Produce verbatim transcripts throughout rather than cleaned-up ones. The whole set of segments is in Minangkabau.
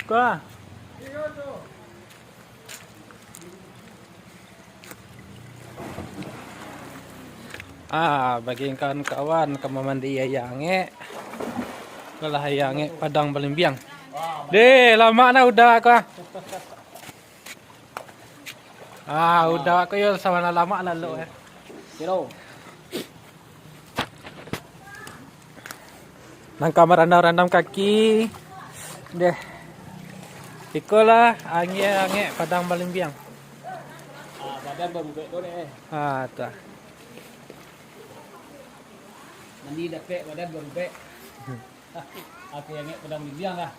Kuah. Ah, bagi kawan-kawan ka mamandi aia angek. Itulah aia angek Padang Balimbiang. Deh, lamak nah udah ko ah. Ah, udah ko yo sabana lamak lalu eh. Kiro. Nan ka marandam-randam kaki. Deh. Ikolah aia angek Padang Balimbiang. Ah, badan barubek tu deh. Ah, tu. Mandi dapek, badan barubek. Aia angek Padang Balimbiang lah.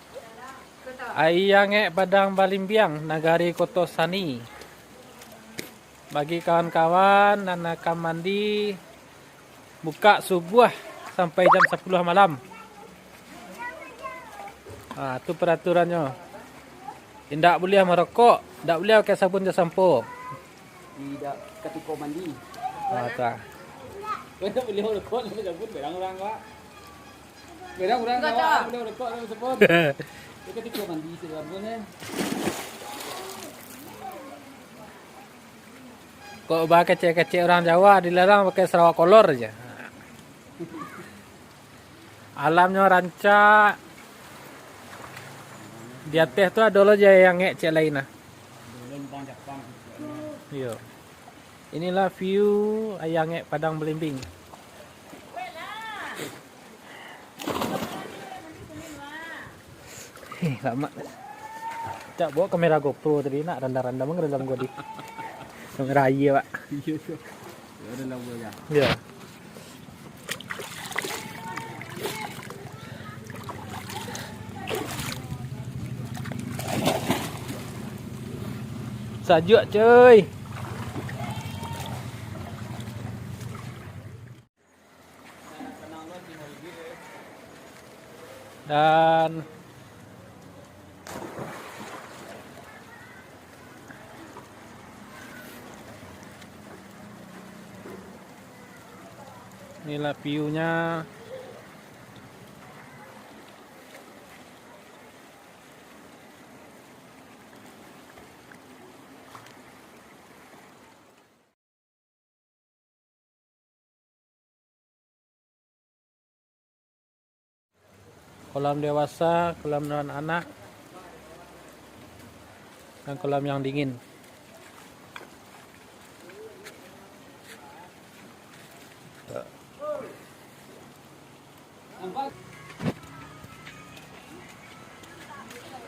Aia angek Padang Balimbiang, nagari Koto Sani. Bagi kawan-kawan nan akan mandi, buka subuah sampai jam sapuluah malam. Ah, tu peraturannyo. Indak buliah marokok, indak buliah pakai sabun jo sampo. Di da-, katiko mandi. Ah, tu ah. Indak buliah marokok, indak buliah sabun, barang urang, Pak. Barang urang, Pak, indak buliah marokok, indak buliah sabun. Katiko mandi, sabun, eh. Kok bakecek-kecek urang Jawa, dilarang pakai sarawak kolor se. Alamnyo rancak. Di ateh tu ado lo je aia angek ciek lain nah. Iyo. Inilah view aia angek Padang Balimbiang. Heh, lamak. Cak bawa kamera GoPro tadi, nak randam-randam, randam gua di kamera aia, Pak. Iyo, iyo. Yo, randam gua ya. Yo. Sajuak, cuy. Dan inilah view-nya. Kolam dewasa, kolam anak-anak, dan kolam yang dingin.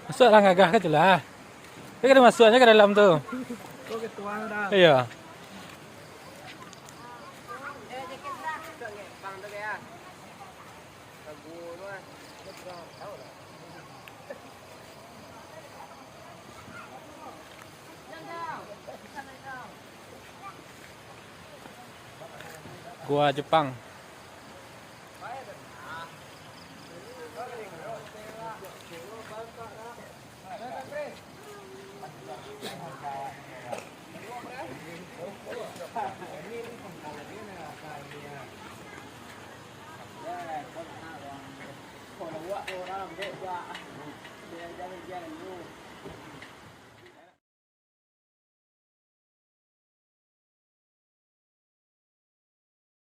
Masuak lah, gagah ka tu lah. Tapi kada masuak se ka dalam tu. Iyo. Gua Jepang.